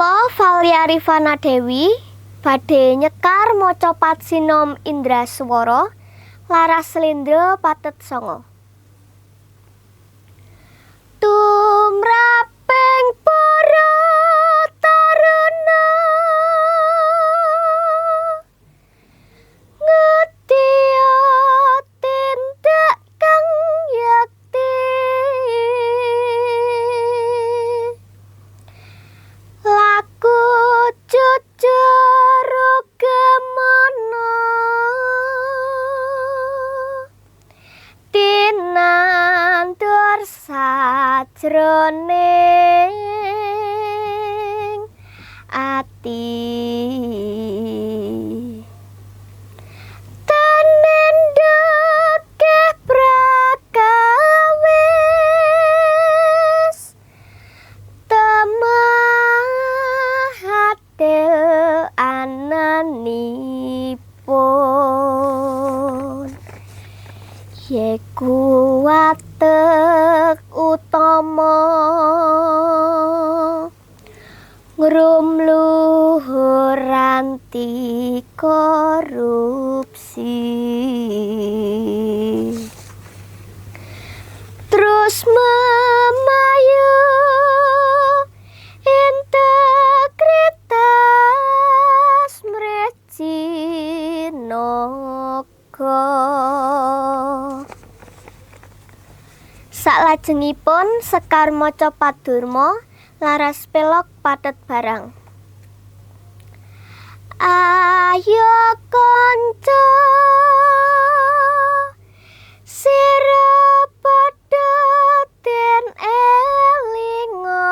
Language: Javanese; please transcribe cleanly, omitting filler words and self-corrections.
Kula Valia Rifana Dewi badhe nyekar macapat sinom Indraswara laras slendra patet sanga. Tumraping para taruna ngedya tindak kang yekti, laku jujur gemana tinandur sajroning ati. Tenendeke prakawis temah adil ananipun, yeku watek utama ngrumluhur anti korupsi. Terus memayu integritas mrih jinaga. Saklajengipun sekar maca padurma laras pelog pathet barang. Ayo kanca sira padha den elinga,